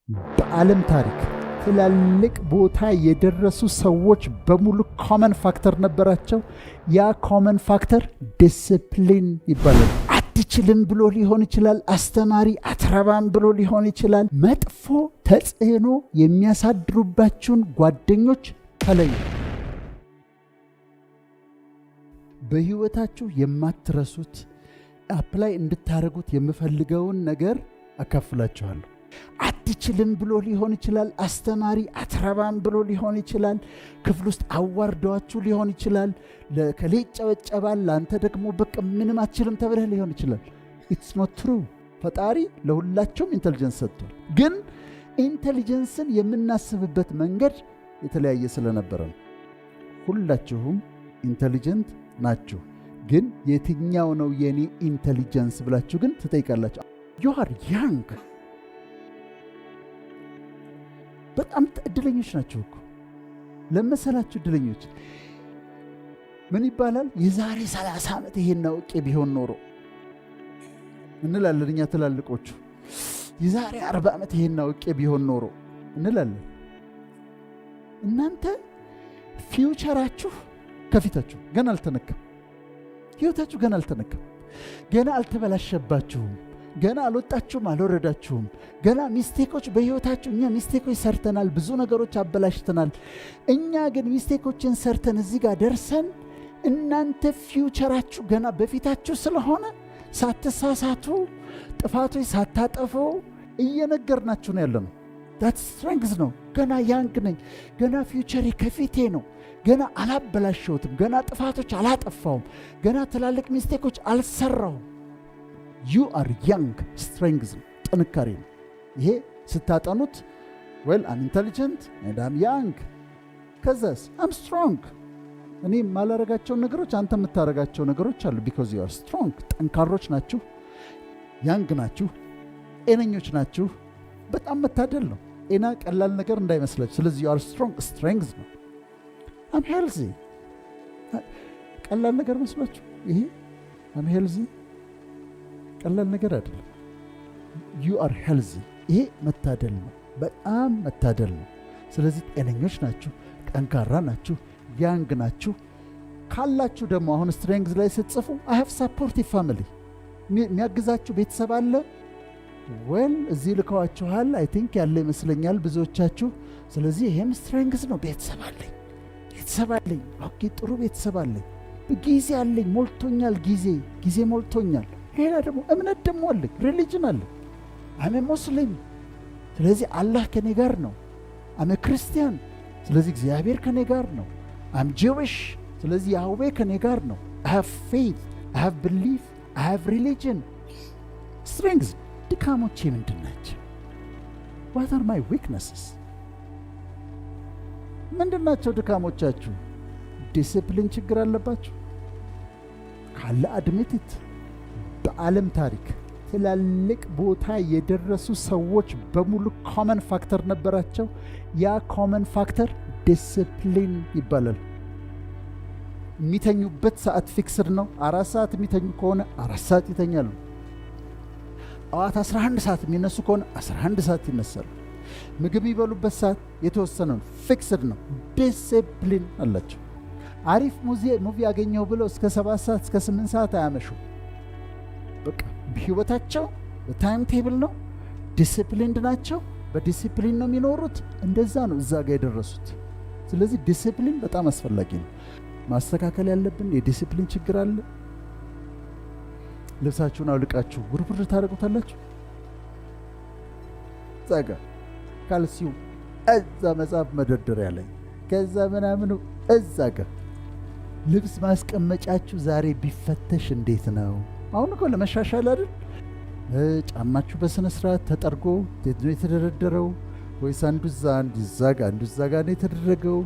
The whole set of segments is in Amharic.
በዓለም ታሪክ ትላልቅ ቦታ የደረሱ ሰዎች በሙሉ common factor ነበራቸው። ያ common factor discipline ይባላል። አትችልም ብሎ ሊሆን ይችላል። አስተማሪ አትረባም ብሎ ሊሆን ይችላል። መጥፎ ተጽዕኖ የሚያሳድሩባችሁን ጓደኞች ተለዩ። በሕይወታችሁ የማትረሱት apply እንድታደርጉት የምፈልገውን ነገር አካፍላችኋለሁ። አትችልም ብሎ ሊሆን ይችላል። አስተማሪ አትረባም ብሎ ሊሆን ይችላል። ክፍል ውስጥ አዋርደዋችሁ ሊሆን ይችላል። ለከሌ ይጨበጨባል፣ ለአንተ ደግሞ በቃ ምንም አትችልም ተብለህ ሊሆን ይችላል። It's not true። ፈጣሪ ለሁላቸውም intelligence ሰጥቷል። ግን intelligence ን የምናስብበት መንገድ የተለያየ ስለነበረ ነው። ሁላችሁም intelligent ናችሁ። ግን የትኛው ነው የኔ intelligence ብላችሁ ግን ትጠይቃላችሁ። You are young፣ በጣም እድለኞች ናቸው እኮ ለመሰላችሁ እድለኞች። ምን ይባላል? የዛሬ 30 ዓመት ይሄን አውቄ ቢሆን ኖሮ እንላለን እኛ ትላልቆቹ። የዛሬ 40 ዓመት ይሄን አውቄ ቢሆን ኖሮ እንላለን። እናንተ future ኣችሁ ከፊታችሁ ገና አልተነካም። ህይወታችሁ ገና አልተነካም። ገና አልተበላሸባችሁም። ገና አልወጣችሁም፣ አልወረዳችሁም። ገና mistake ኦች በህይወታችሁ፣ እኛ mistake ኦች ሰርተናል፣ ብዙ ነገሮች አበላሽተናል። እኛ ግን mistake ኦችን ሰርተን እዚህ ጋር ደርሰን እናንተ future ኣችሁ ገና በፊታችሁ ስለሆነ ሳትሳሳቱ፣ ጥፋቶች ሳታጠፉ እየነገርናችሁ ነው ያለነው። That strength ነው። ገና young ነኝ፣ ገና future ኤ ከፊቴ ነው። ገና አላበላሸሁትም፣ ገና ጥፋቶች አላጠፋሁም፣ ገና ትላልቅ mistake ኦች አልሰራሁም። You are young፣ strength ነው፣ ጥንካሬ ነው። ይሄ ስታጠኑት well, I'm intelligent and I'm young፣ ከዛስ I'm strong። እኔ የማላረጋቸውን ነገሮች አንተ የምታረጋቸው ነገሮች አሉ። Because you are strong። ጠንካሮች ናችሁ፣ young ናችሁ፣ ጤነኞች ናችሁ። በጣም መታደል ነው። ጤና ቀላል ነገር እንዳይመስላችሁ። ስለዚህ you are strong፣ strength ነው። I'm healthy ቀላል ነገር መስሏችሁ? ይሄ I'm healthy ቀላል ነገር አይደለም። You are healthy፣ ይሄ መታደል ነው፣ በጣም መታደል ነው። ስለዚህ ጤነኞች ናችሁ፣ ጠንካራ ናችሁ፣ young ናችሁ። ካላችሁ ደግሞ አሁን strength ላይ ስትጽፉ I have supportive family፣ የሚያግዛችሁ ቤተሰብ አለ። Well, እዚህ ልከዋችኋል። I think ያለ ይመስለኛል ብዙዎቻችሁ። ስለዚህ ይሄም strength ነው። ቤተሰብ አለኝ፣ ቤተሰብ አለኝ። Okay፣ ጥሩ ቤተሰብ አለኝ። ጊዜ አለኝ፣ ሞልቶኛል። ጊዜ ሞልቶኛል። ሌላ ደግሞ እምነት ደግሞ አለኝ፣ religion አለኝ። I'm Muslim፣ ስለዚህ አላህ ከኔ ጋር ነው። I'm Christian፣ ስለዚህ እግዚአብሔር ከኔ ጋር ነው። I'm Jewish፣ ስለዚህ ያህዌ ከኔ ጋር ነው። I have faith፣ I have belief፣ I have religion። Strength። ድካሞቼ ምንድን ናቸው? What are my weaknesses? ምንድን ናቸው ድካሞቻችሁ? ዲስፕሊን ችግር አለባችሁ ካለ admit it። በዓለም ታሪክ ትላልቅ ቦታ የደረሱ ሰዎች በሙሉ common factor ነበራቸው። ያ common factor discipline ይባላል። የሚተኙበት ሰዓት fixed ነው። 4 ሰዓት የሚተኙ ከሆነ 4 ሰዓት ይተኛሉ። ጠዋት 11 ሰዓት የሚነሱ ከሆነ 11 ሰዓት ይነሳሉ። ምግብ የሚበሉበት ሰዓት የተወሰነ ነው፣ fixed ነው። ዲስፕሊን አላቸው። አሪፍ movie ያገኘው ብለው እስከ 7 ሰዓት፣ እስከ 8 ሰዓት አያመሹ። በቃ ህይወታቸው በ time table ነው። Disciplined ናቸው። በዲሲፕሊን ነው የሚኖሩት። እንደዛ ነው እዛ ጋር የደረሱት። ስለዚህ ዲሲፕሊን በጣም አስፈላጊ ነው። ማስተካከል ያለብን የዲሲፕሊን ችግር አለ። ልብሳችሁን አውልቃችሁ ውርውር ታደርጉታላችሁ። እዛ ጋ ካልሲው እዛ መጽሐፍ መደርደሪያ ላይ፣ ከዛ ምናምኑ እዛ ጋ ልብስ ማስቀመጫችሁ ዛሬ ቢፈተሽ እንዴት ነው? አሁን እኮ ለመሻሻል አይደል? ጫማችሁ በስነ ስርዓት ተጠርጎ ነው የተደረደረው ወይስ አንዱ እዛ፣ አንዱ እዛ ጋ፣ አንዱ እዛ ጋ ነው የተደረገው?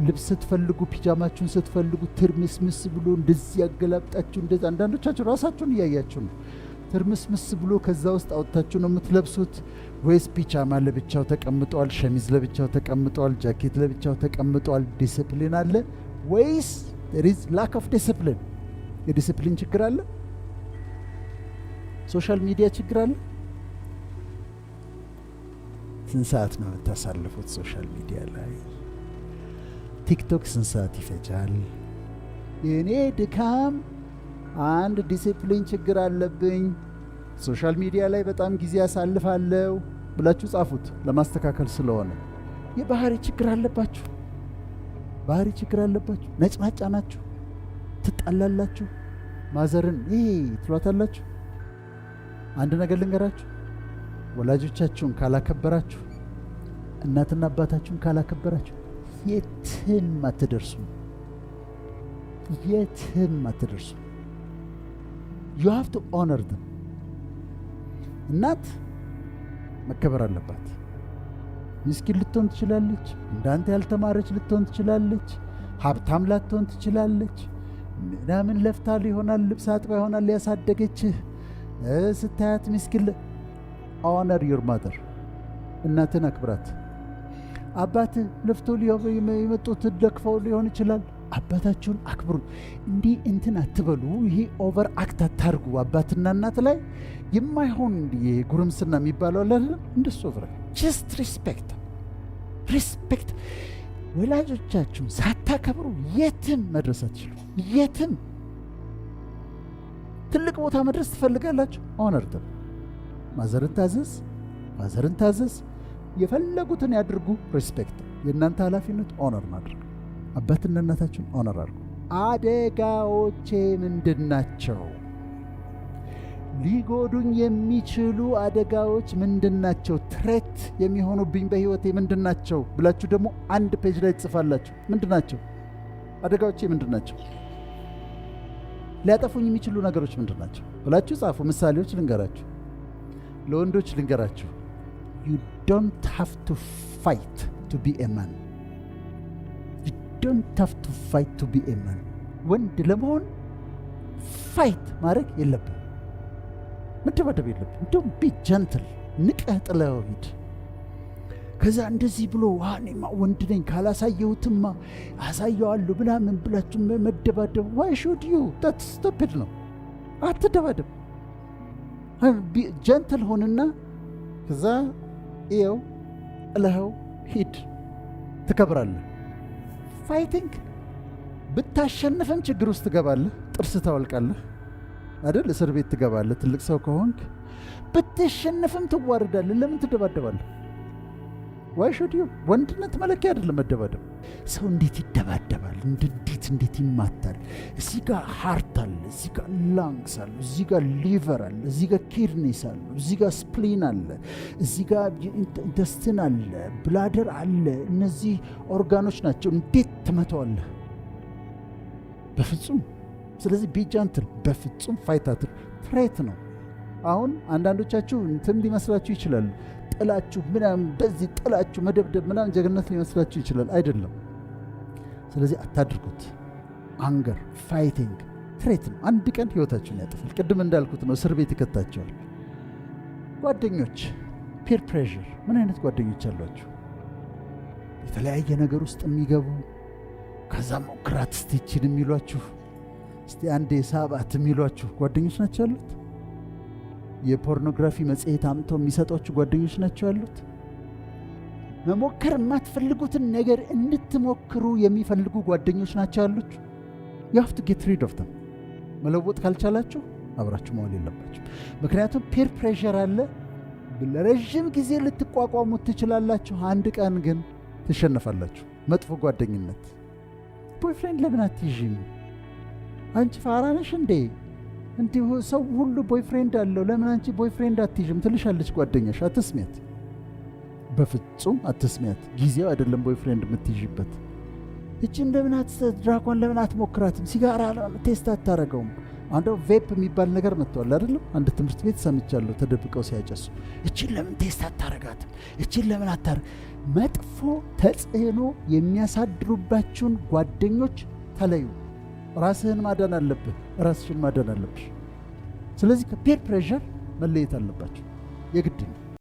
ልብስ ስትፈልጉ፣ ፒጃማችሁን ስትፈልጉ ትርምስምስ ብሎ እንደዚህ ያገላብጣችሁ እንደዚህ፣ አንዳንዶቻችሁ ራሳችሁን እያያችሁ ነው። ትርምስምስ ብሎ ከዛ ውስጥ አውጥታችሁ ነው የምትለብሱት ወይስ ፒጃማ ለብቻው ተቀምጧል፣ ሸሚዝ ለብቻው ተቀምጧል፣ ጃኬት ለብቻው ተቀምጧል? ዲስፕሊን አለ ወይስ there is lack of discipline? የ ዲሲፕሊን ችግር አለ። Social media ችግር አለ። ስንት ሰዓት ነው የምታሳልፉት social media ላይ? TikTok ስንት ሰዓት ይፈጃል? የእኔ ድካም አንድ ዲሲፕሊን ችግር አለብኝ፣ social media ላይ በጣም ጊዜ አሳልፋለሁ ብላችሁ ጻፉት፣ ለማስተካከል ስለሆነ። የባህሪ ችግር አለባችሁ፣ ባህሪ ችግር አለባችሁ፣ ነጭናጫ ናችሁ፣ ትጣላላችሁ፣ mother ን ይሄ ትሏታላችሁ። አንድ ነገር ልንገራችሁ፣ ወላጆቻችሁን ካላከበራችሁ፣ እናትና አባታችሁን ካላከበራችሁ የትም አትደርሱም። የትም አትደርሱም። You have to honor them። እናት መከበር አለባት። ምስኪን ልትሆን ትችላለች። እንዳንተ ያልተማረች ልትሆን ትችላለች። ሀብታም ላትሆን ትችላለች። ምናምን ለፍታ ይሆናል፣ ልብስ አጥባ ይሆናል ያሳደገችህ። ስታያት ምስኪን፣ honor your mother፣ እናትን አክብራት። አባትህ ለፍቶ የመጡት ደክፈው ሊሆን ይችላል። አባታችሁን አክብሩ። እንዲህ እንትን አትበሉ። ይሄ over act አታርጉ። አባትና እናት ላይ የማይሆን ጉርምስና የሚባለው አለ አይደለም? እንደሱ over just respect, respect። ወላጆቻችሁን ሳታከብሩ የትም መድረስ አትችሉ። የትም ትልቅ ቦታ መድረስ ትፈልጋላችሁ? Honor them። Mother ን ታዘዝ፣ father ን ታዘዝ፣ የፈለጉትን ያድርጉ። Respect። የእናንተ ኃላፊነት honor ማድረግ። አባትና እናታችሁን honor አድርጉ። አደጋዎቼ ምንድን ናቸው? ሊጎዱኝ የሚችሉ አደጋዎች ምንድን ናቸው? Threat የሚሆኑብኝ በህይወቴ ምንድን ናቸው ብላችሁ ደግሞ አንድ page ላይ ትጽፋላችሁ። ምንድን ናቸው አደጋዎቼ? ምንድን ናቸው? ሊያጠፉኝ የሚችሉ ነገሮች ምንድን ናቸው ብላችሁ ጻፉ። ምሳሌዎች ልንገራችሁ፣ ለወንዶች ልንገራችሁ። You don't have to fight to be a man። You don't have to fight to be a man። ወንድ ለመሆን fight ማድረግ የለብህም፣ መደባደብ የለብህም። እንደውም be gentle፣ ንቀህ ጥለኸው ሂድ። ከዛ እንደዚህ ብሎ እኔማ ወንድ ነኝ ካላሳየሁትማ አሳየዋለሁ ምናምን ብላችሁ መደባደብ፣ why should you? That's stupid ነው። አትደባደብ። Gentle ሆንና ከዛ ይኸው ጥለኸው ሂድ፣ ትከብራለህ። Fighting ብታሸንፍም ችግር ውስጥ ትገባለህ፣ ጥርስ ታወልቃለህ አይደል? እስር ቤት ትገባለህ። ትልቅ ሰው ከሆንክ ብትሸነፍም ትዋረዳለህ። ለምን ትደባደባለህ? Why should you? ወንድነት መለኪያ አይደለም መደባደብ። ሰው እንዴት ይደባደባል? እንዴት ይማታል? እዚህ ጋር heart አለ፣ እዚህ ጋር lungs አሉ፣ እዚህ ጋር liver አለ፣ እዚህ ጋር kidneys አሉ፣ እዚህ ጋር spleen አለ፣ እዚህ ጋር intestine አለ፣ bladder አለ። እነዚህ ኦርጋኖች ናቸው። እንዴት ትመተዋለህ? በፍጹም። ስለዚህ be gentle፣ በፍጹም fight አትር threat ነው። አሁን አንዳንዶቻችሁ እንትን ሊመስላችሁ ይችላል። ጥላችሁ ምናምን በዚህ ጥላችሁ መደብደብ ምናምን ጀግንነት ሊመስላችሁ ይችላል። አይደለም። ስለዚህ አታድርጉት። Anger, fighting threat ነው። አንድ ቀን ህይወታችሁን ያጠፋል። ቅድም እንዳልኩት ነው፣ እስር ቤት ይከታቸዋል። ጓደኞች፣ peer pressure። ምን አይነት ጓደኞች አሏችሁ? የተለያየ ነገር ውስጥ የሚገቡ፣ ከዛ ሞክራት እስቲ ይችን የሚሏችሁ፣ እስቲ አንዴ ሳባት የሚሏችሁ ጓደኞች ናቸው ያሉት? የፖርኖግራፊ መጽሔት አምጥተው የሚሰጧችሁ ጓደኞች ናቸው ያሉት? መሞከር የማትፈልጉትን ነገር እንድትሞክሩ የሚፈልጉ ጓደኞች ናቸው ያሉት? You have to get rid of them። መለወጥ ካልቻላችሁ አብራችሁ መዋል የለባችሁም። ምክንያቱም peer pressure አለ። ለረዥም ጊዜ ልትቋቋሙት ትችላላችሁ። አንድ ቀን ግን ትሸነፋላችሁ። መጥፎ ጓደኝነት። Boyfriend ለምን አትይዥም? አንቺ ፋራ ነሽ እንዴ? እንዲሁ ሰው ሁሉ boyfriend አለው፣ ለምን አንቺ boyfriend አትይዥም? ትልሻለች ጓደኛሽ። አትስሚያት፣ በፍጹም አትስሚያት። ጊዜው አይደለም boyfriend የምትይዥበት። እቺ እንደምን drug ኳን ለምን አትሞክራትም? ሲጋራ taste አታረገውም? አንዱ vape የሚባል ነገር መጥቷል አይደለም? አንድ ትምህርት ቤት ሰምቻለሁ ተደብቀው ሲያጨሱ። እችን ለምን taste አታረጋትም? እችን ለምን አታረ መጥፎ ተጽዕኖ የሚያሳድሩባችሁን ጓደኞች ተለዩ። ራስህን ማዳን አለብህ። ራስሽን ማዳን አለብሽ። ስለዚህ ከ peer pressure መለየት አለባችሁ፣ የግድ ነው።